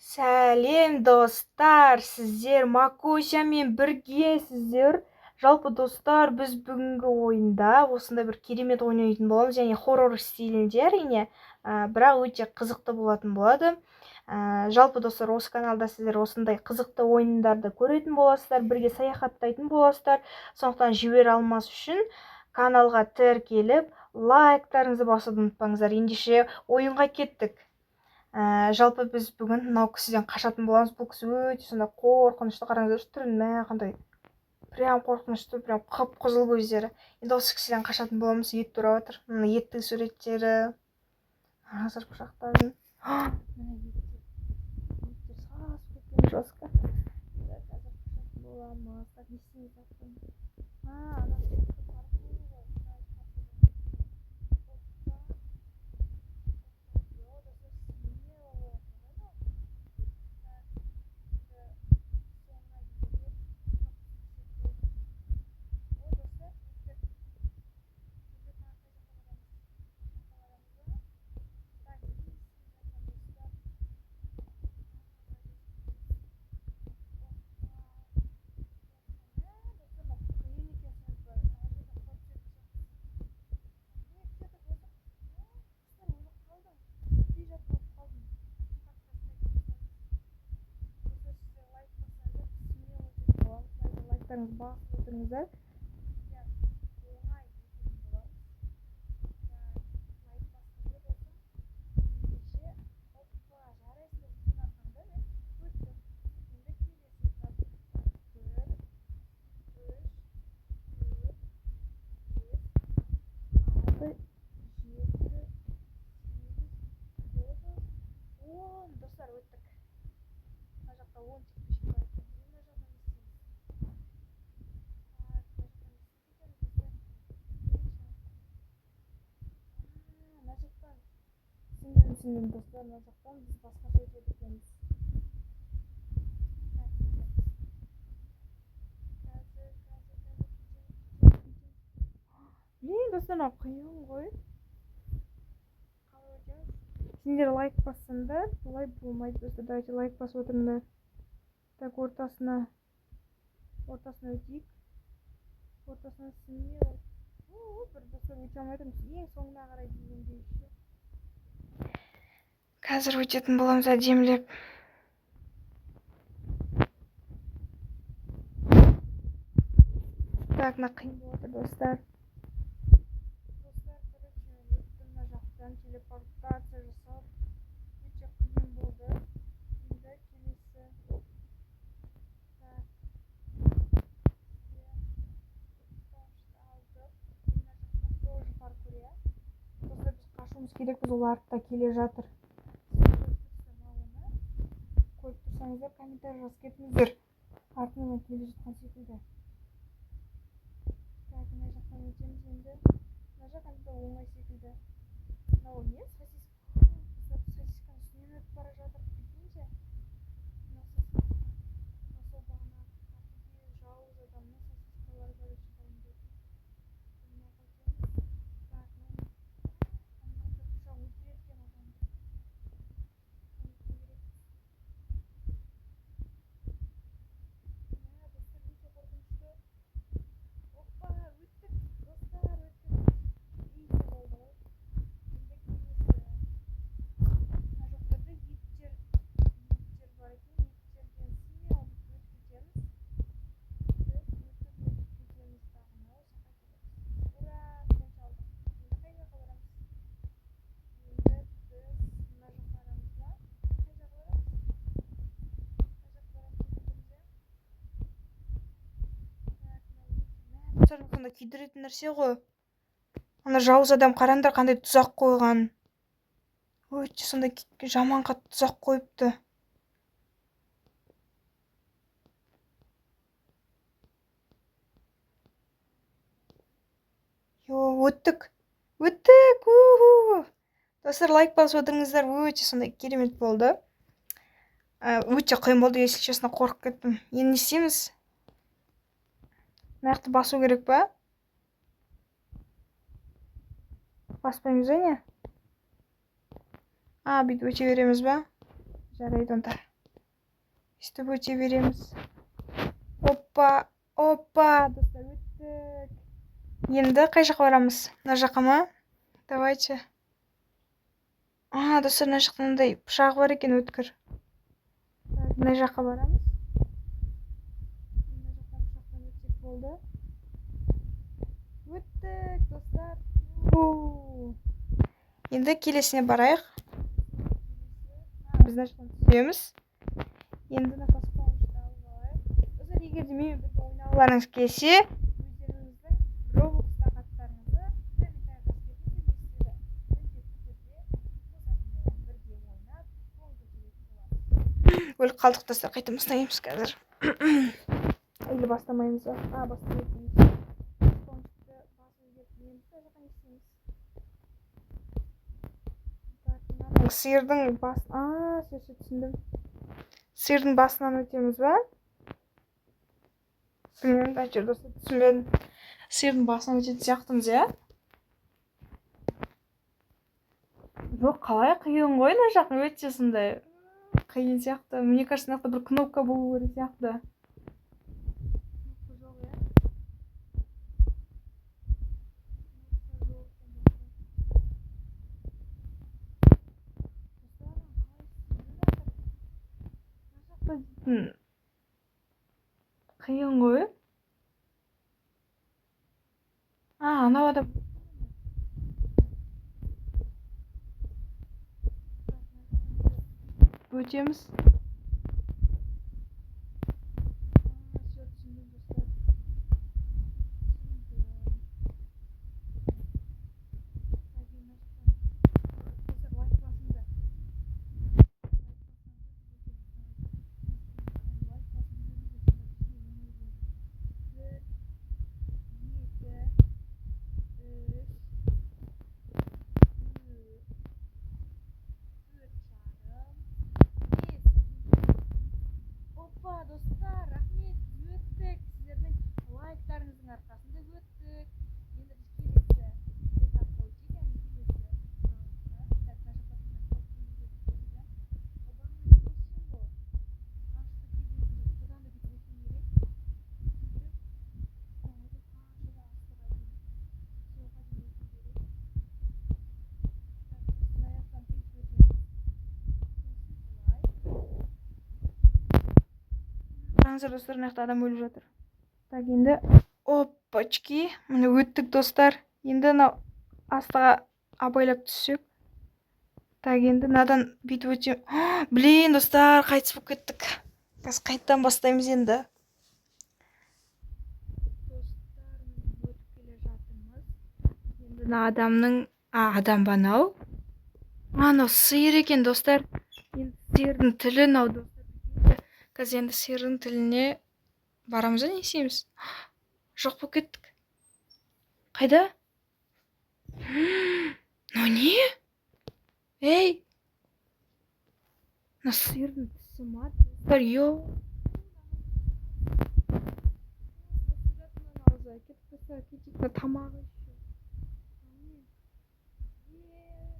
Сәлем, достар! Сіздер Макусямен біргесіздер. Жалпы, достар, біз бүгінгі ойында осындай бір керемет ойын ойнайтын боламыз, яғни хоррор стилінде, әрине, бірақ өте қызықты болатын болады. Жалпы, достар, осы каналда сіздер осындай қызықты ойындарды көретін боласыздар, бірге саяхаттайтын боласыздар. Сондықтан жібере алмас үшін каналға тіркеліп, лайктарыңызды басуды ұмытпаңыздар. Ендеше ойынға кеттік. Жалпы біз бүгін мынау кісіден қашатын боламыз. Бұл кісі өте сондай қорқынышты, қараңыздаршы түрін, мә, қандай прям қорқынышты, прям қып-қызыл көздері. Енді осы кісіден қашатын боламыз. Ет турап жатыр. Мына еттің суреттері. Қазір пышақтарын. Міне еттер. Еттер сасып кеткен жестко. Қазір қашатын боламыз. Так, не істейміз? А, ана паркур ғой. Опа. Йо, достар, смело болады ғой. Так, енді соңына дейін. О, достар, өттік. Енді тағы қай жаққа барамыз? Мына жаққа барамыз ба? Так, не істеп жатқан, достар? Мә, достар, мынау қиын екен сәл пәл. Ар жерден құлап түсетін сияқтысың. Не, где-то болсақ, достар, өліп қалдым. Өтпей жатып өліп қалдым. Так, тастайық, достар, сіздер лайк бассаңыздар, смело өтетін боламыз. Давайте лайктарыңызды басып отырыңыздар. Прям оңай өтетін боламыз. Так, лайк бастыңыздар болсын. Ендеше, опа, жарайсыңдар, сіздің арқаңда мен өттім. Енді келесі этап. Так, бір, үш, төрт, бес, алты, жеті, сегіз, тоғыз, 10. Достар, өттік. Мына жақта 10 кирпичик бар екен. Енді мына жақта не істейміз? Так, мына жақта не істейді екенбіз, достар? А, мына жақтан түсіндім, түсіндім, достар, мына жақтан біз басқаша өтеді екенбіз. Так, енді қазір, қазір, қазір кетеміз, кетеміз, кетеміз. Блин, достар, мынау қиын ғой. Қалай өтеміз? Сендер лайк бассаңдар, бұлай болмайды, достар. Давайте лайк басып отырыңдар. Так, ортасына өтейік. Ортасына смело. О, бір, достар, өте алмай жатырмыз. Ең соңына қарай дегенде еще. Қазір өтетін боламыз әдемілеп. Так, мына қиын болып жатыр, достар. Достар, короче, мен өттім мына жақтан телепортация жасап. Өте қиын болды. Енді келесі. Так. Алдық. Мына жақтан тоже паркур, иә? Достар, біз қашуымыз керекпіз, ол артта келе жатыр. Сіздер көріп тұрсаңыздар, комментарий жазып кетіңіздер. Артынан келе жатқан секілді. Так, мына жақтан өтеміз енді. Мына жақ енді оңай секілді. Мынау не? Сосиска. Сосисканың үстінен өтіп бара жатыр. Прикиньте. Мына сосиска. Мына сол бағанағы қатыгез жауыз адамның сосискалары, короче, дайындайтын. Мына қайтеміз? Так, мына пышақ өлтіреді екен адамды. Өту керекпіз. Мә, достар, өте қорқынышты. Опа, өттік, достар, өттік. Изи болды ғой. Енді келесі. Мына жақтарда еттер, еттер бар екен. Еттерден смело бүйтіп өтіп кетеміз. Өтіп, өтіп, өтіп кетеміз тағы. Осы жаққа келеміз. Ура, бірінші алдық. Енді қай жаққа барамыз? Енді біз мына жаққа барамыз ба? Қай жаққа барамыз? Қай жаққа барамыз деп кетеміз, иә? Так, мынау ет. Мә, достар, сонда күйдіретін нәрсе ғой. Ана жауыз адам, қараңдар, қандай тұзақ қойған. Өте сондай жаман қатты тұзақ қойыпты. Йо, өттік. Өттік. Уху. Достар, лайк басып отырыңыздар. Өте сондай керемет болды. Өте қиын болды, если честно, қорқып кеттім. Енді не істейміз? Мына жақты басу керек па? Баспаймыз ба, не? А, бүйтіп өте береміз ба? Жарайды онда. Өйстіп өте береміз. Опа, опа, достар, өттік. Енді қай жаққа барамыз? Мына жаққа ма? Давайте. А, достар, мына жақта мынандай пышақ бар екен, өткір. Мына жаққа барамыз. Мына жақтан пышақтан өтсек болды. Өттік, достар. Енді келесіне барайық. Біз мына жақтан түсеміз. Енді мына спауншты алып алайық. Достар, егер де менімен бірге ойнағыларыңыз келсе, өздеріңіздің Роблокстағы аттарыңызды комментарий жазып кетіңіздер. Мен сіздерді міндетті түрде қосатын боламын. Бірге ойнап, көңіл көтеретін боламыз. Өліп қалдық, достар, қайта бастаймыз қазір. Или бастамаймыз ба? А, бастамаймыз. Спауншты басып үлгердік. Енді мына жаққа не істейміз? Так, сиырдың бас... А, все, все, түсіндім. Сиырдың басынан өтеміз ба? Білмеймін, әйтеуір, достар, түсінбедім. Сиырдың басынан өтетін сияқтымыз, иә? Жоқ, қалай қиын ғой мына жақ, өте сондай қиын сияқты. Мне кажется, мына жақта бір кнопка болу керек сияқты. Кнопка жоқ, иә? Кнопка жоқ екен, достар. Достар, қалай істейміз мына жақта дейтін қиын ғой. А, анау адам. Өтеміз. А, все, түсіндім, достар. Түсіндім. Так, енді мына жақтан. Достар, лайк басыңдар. Лайк басыңдар, біз өтеміз, давайте. Лайк басып жүріңіздер, сонда бізге оңай болады. 1, 2, 3, 4, 4,5, 5. Опа, достар, рахмет, өттік. Сіздердің лайктарыңыздың арқасында өттік. Енді біз келесі этапқа өтейік, яғни келесі раундқа. Так, мына жақта сондай қауіпті жерлер иә? Ол бағана өткен ғой. Ашты келеді, бұдан да бүйтіп өту керек. Сөйтіп, өте қаншада астыға дейін. Соға дейін өту керек. Так, біз мына жақтан бүйтіп өтеміз. Сосын былай. Қараңыздар, достар, мына жақта адам өліп жатыр. Так, енді опачки, міне, өттік, достар. Енді мынау астыға абайлап түссек. Так, енді мынадан бүйтіп өтем. Блин, достар, қайтыс болып кеттік. Қазір қайтадан бастаймыз енді. Достар, міне, өтіп келе жатырмыз. Енді мына адамның... А, адам ба анау? А, анау сиыр екен, достар. Енді сиырдың тілі мынау, достар. Қазір енді сиырдың тіліне барамыз ба, не істейміз? Жоқ болып кеттік. Қайда? Мынау не? Ей! Мына сиырдың тісі ма? Достар, ё. Кеттік, достар, кетейік. Мына тамағы еще. Мынау не? Е.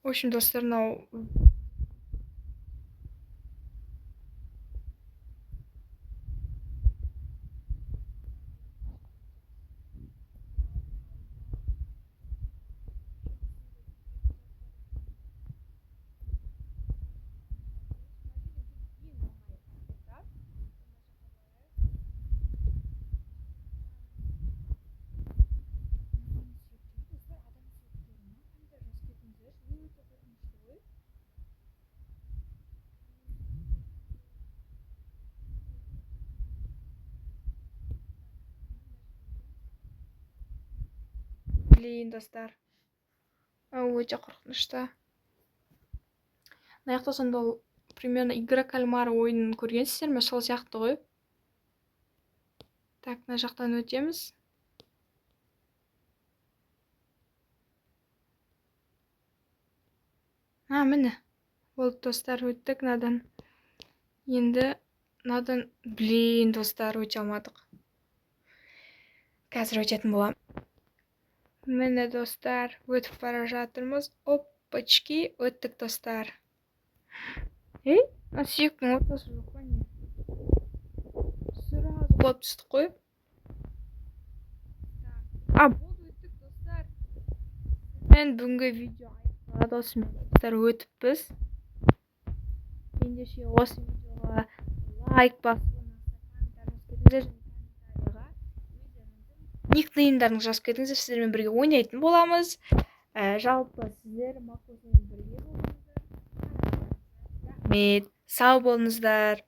В общем, достар, мынау өте қорқынышты ғой. Блин, достар, өте қорқынышты. Мына жақта сонда ол примерно «Игра кальмара» ойынын көргенсіздер ме? Сол сияқты ғой. Так, мына жақтан өтеміз. А, міне, болды, достар, өттік мынадан. Енді мынадан, блин, достар, өте алмадық. Қазір өтетін боламын. Міне, достар, өтіп бара жатырмыз. Оп. Опачки, өттік, достар. Ей, мына сүйектің ортасы жоқ па, не? Сразу құлап түстік қой. А, болды, өттік, достар. Мен бүгінгі видео аяқталады осымен, достар. Өтіппіз. Ендеше, осы видеоға лайк басып, комментарий жазып кетіңіздер және комментарийға өздеріңіздің никнеймдарыңызды жазып кетіңіздер, сіздермен бірге ойнайтын боламыз. Жалпы, сіздер Макосымен бірге болдыңыздар. Рахмет, сау болыңыздар.